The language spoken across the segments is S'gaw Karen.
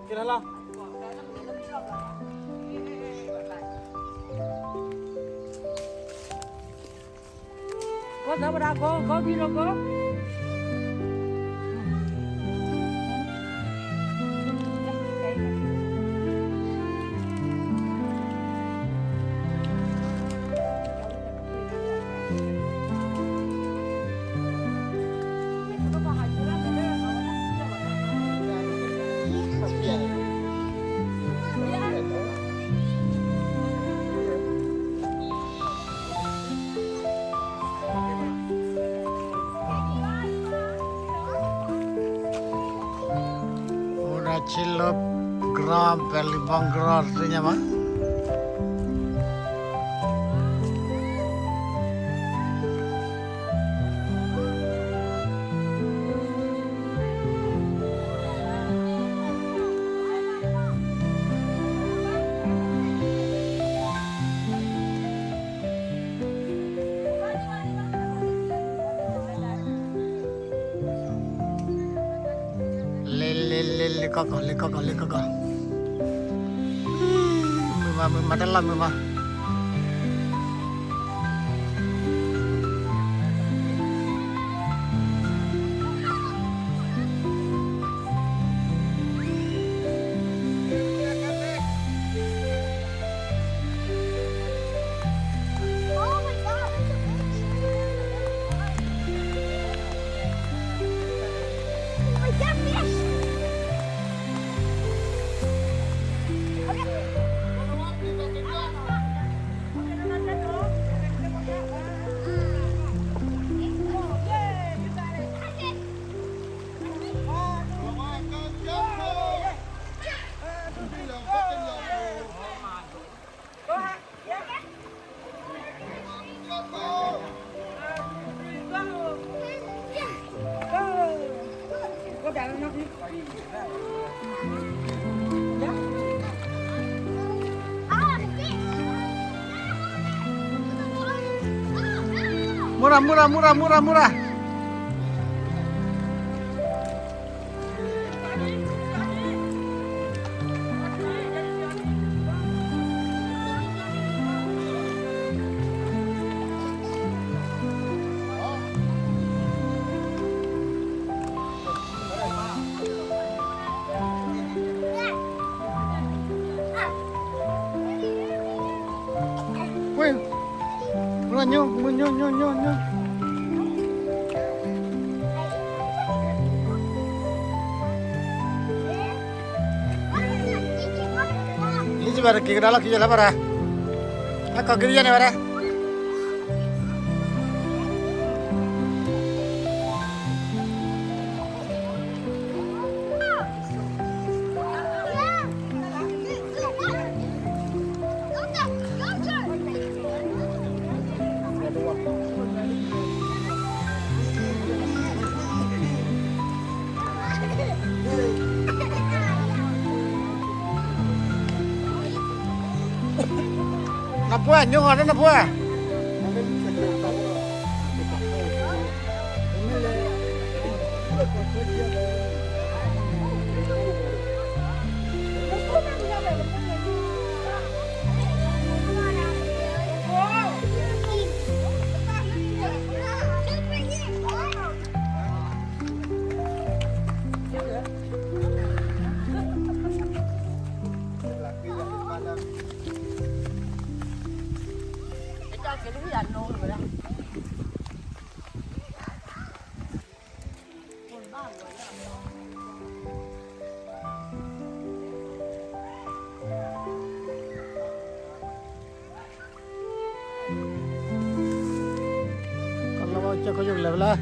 ကဲလီၤလီၤ. ကီၢ်သၢဝဲဒၣ်ကီၢ် ကီၢ်ဘံၣ်လီၤကီၢ်. အိၣ်ဒၣ်ဆ့လၢကရီ ပလံၤဘီကရီ သ့ၣ်ညါဘၣ်. လဲၤလဲၤလဲၤလဲၤကီၢ်ကီၢ် လဲၤကီၢ်ကီၢ် လဲၤကီၢ်ကီၢ်. မုာ်မး မုာ်မး တၢ်လီၢ်မုာ်မး. မူရၤ မူရၤ မူရၤ မူရၤ မူရၤ. ဝ့ၢ် မူရၤ ညိ မူ ညိ ညိ ညိ ညိ. ယစံးဘၣ်တက့ၤကဒါလီၢ်ခံယလၢဘၣ်ရၤ, အကီၢ်ကရံယါန့ၣ်ဝဲဒၣ်. နပှၢ် ညိဟီၣ်လၢနပှၢ်. ကလီၤဝဲကၠီၣ်ခိၣ်ယိၣ်ကလဲၤဖဲလဲၣ်.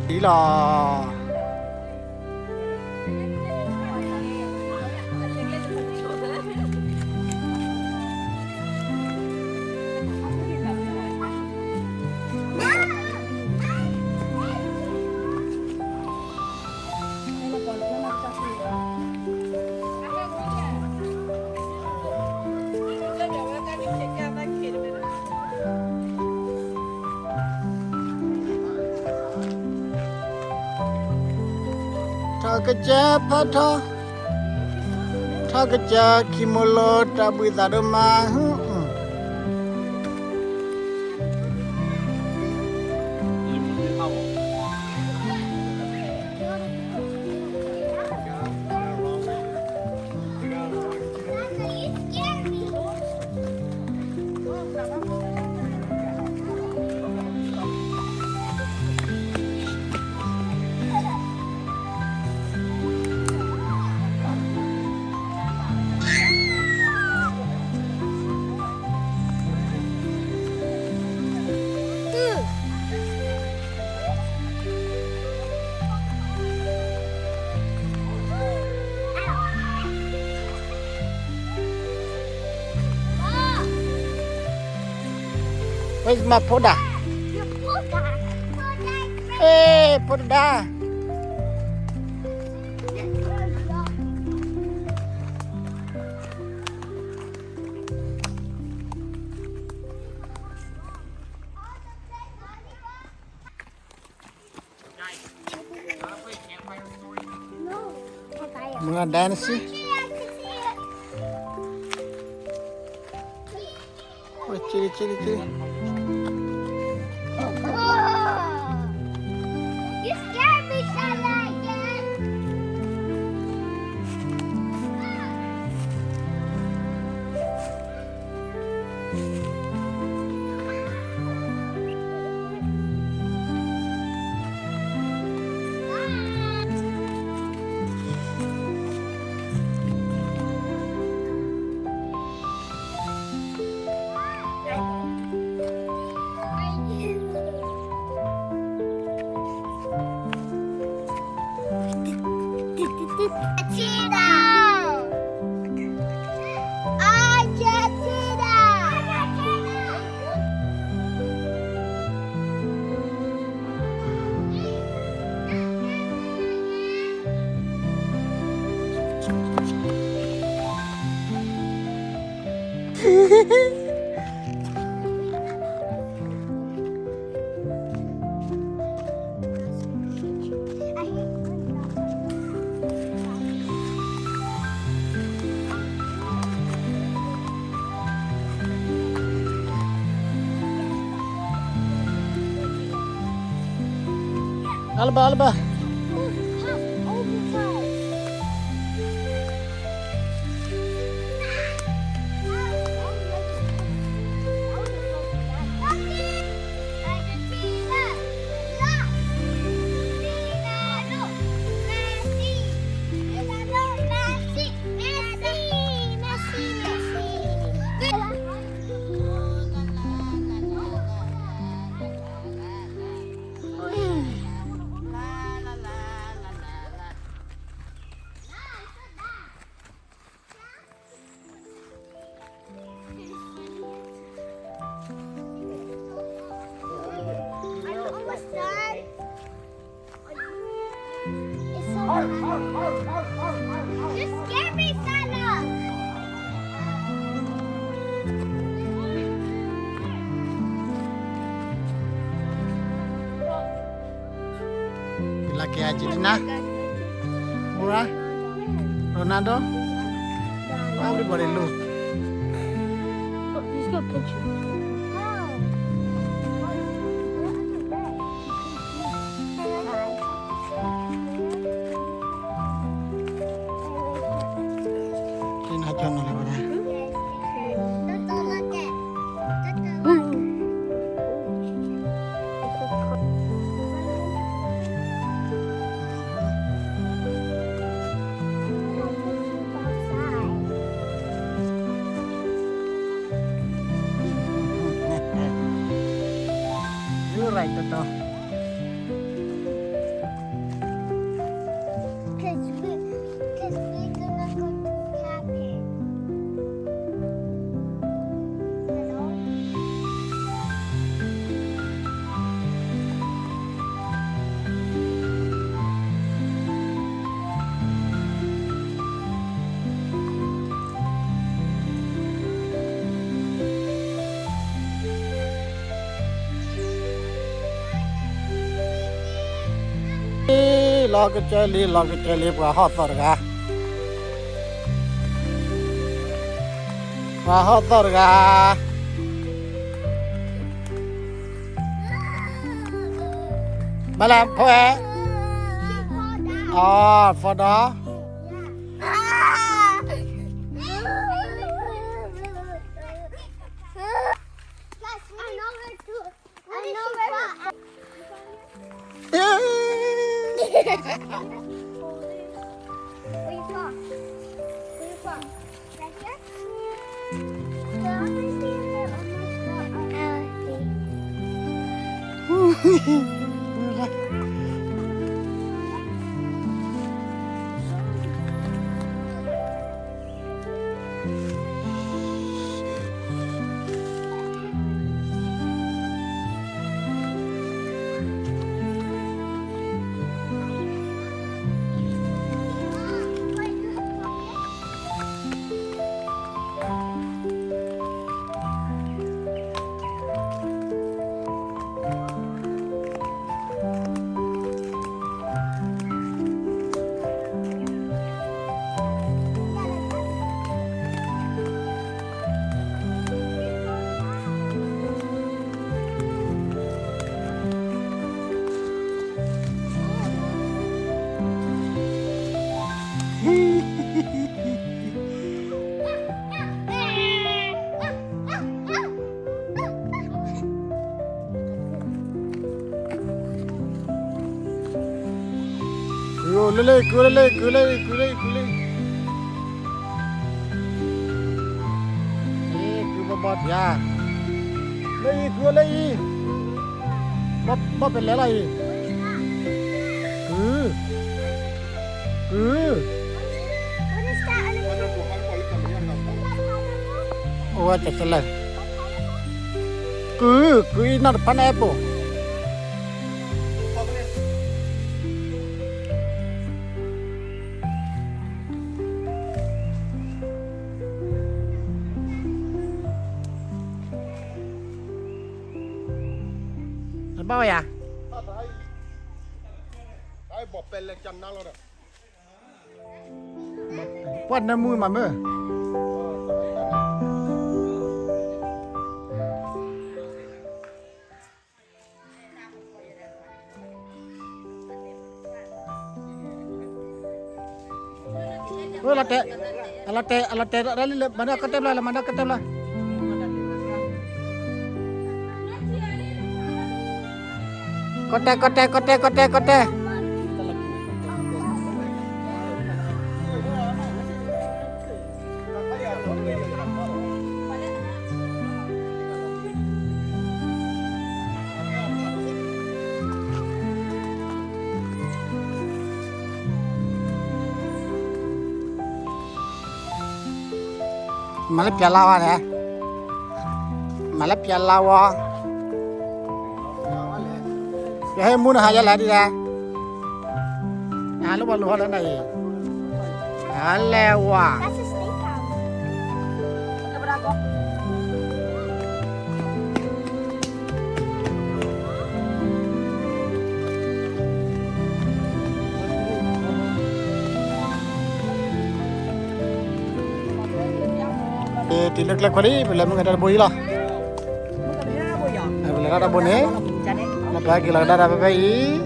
ဒ်လီၤ. နပှၢ် ကစၢ်ဖးထီ, ထီကစၢ်ခံမိၢ်လိ တၢ်ဘှံးသးဒိၣ်မး. Where's my poda? Hey, poda. Mga dinosaur. Oh, chili, chili, chili. You scared me, Shana, again. Argentina! Argentina! Alba, Alba. Are you almost done? It's so hard. You scared me, Sana. You like Argentina? Mura? Ronaldo? Everybody look. He's got a picture. You're right, Toto. 'Cause we, 'cause we're gonna go to cabin. လီၤကစၢၢ်လံ လီၤကစၢၢ်လံ ပှၤဟီၣ်သီၣ်တဂၤ, ပှၤဟီၣ်သီၣ်တဂၤ, ဘၣ်လဲၣ်ဖိအဲ, အီၤ ဖီဒီး ကုၢ်လၢလၢ ကုၢ်လၢလၢ ကုၢ်လၢ ကုၢ်လၢ ကုၢ်လၢ, ကုၢ်ဘီဘီပၠး, လၢအံၤ ကုၢ်လၢအံၤ, ဘီပလဲၤလီၤအံၤ, ကုၢ်, ကုၢ်, အိၣ်ဝဲတကလၢာ်, ကုၢ်, ကုၢ်အံၤနီၢ်တဖၣ်န့ၣ်အဲၣ်ပိၢ် ဘၣ်ဝဲယၤ, ပှၢ်နၢမူမးမ့ၢ် လီၤတဲာ်, အလီၤတဲာ်, အလီၤတဲာ်, မၤဒီးကီၢ်တဲာ်ဘျီလီၤ, မၤဒီးကီၢ်တဲာ်ဘျီ, ကီၢ်တဲာ်, ကီၢ်တဲာ်, ကီၢ်တဲာ်, ကီၢ်တဲာ်, ကီၢ်တဲာ်, မၤလၢပျၢၤလါဝါန့ၣ်, မၤလၢပျၢၤလါဝါ, ယဟဲမူနဟးယလဲၣ်ဒ်လဲၣ်, နဟးလၢပှၤလူၤဟီလၢနၤအံၤ, ဟးလဲၤဝါ တုၤလၢကျဲခွဲးလံ ပလဲၤမုၢ်ကတၢၢ်တဘိအံၤလီၤ. ပလဲၤတၢ်တဘိန့ၣ်, နပှၤက့ၤလီၤကဒါတၢ်ဖဲဖဲအံၤ,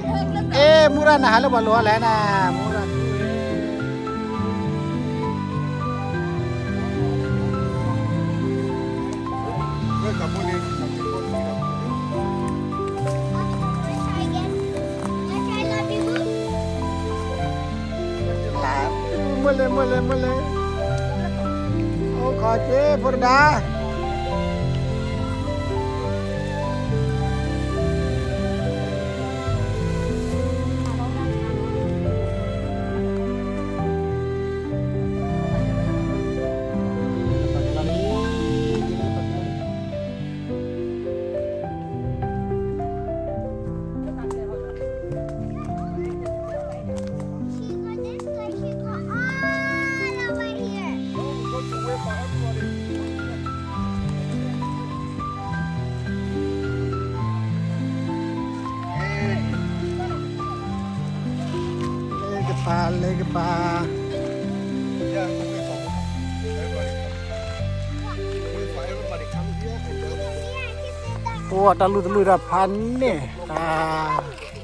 အဲ မူရၤနဟးလၢပှၤလူၤဟီလဲၣ်နၤ, မူရၤ မ့ၢ်လဲၣ် မ့ၢ်လဲၣ် မ့ၢ်လဲၣ်, အိၣ်ခိးက့ၤဖိတဒါ ပှၤလဲၤကပၤ, ပှၤတၢ်လူၢ်တမုာ်တၢ်ဖးန့ၣ်, တၢ်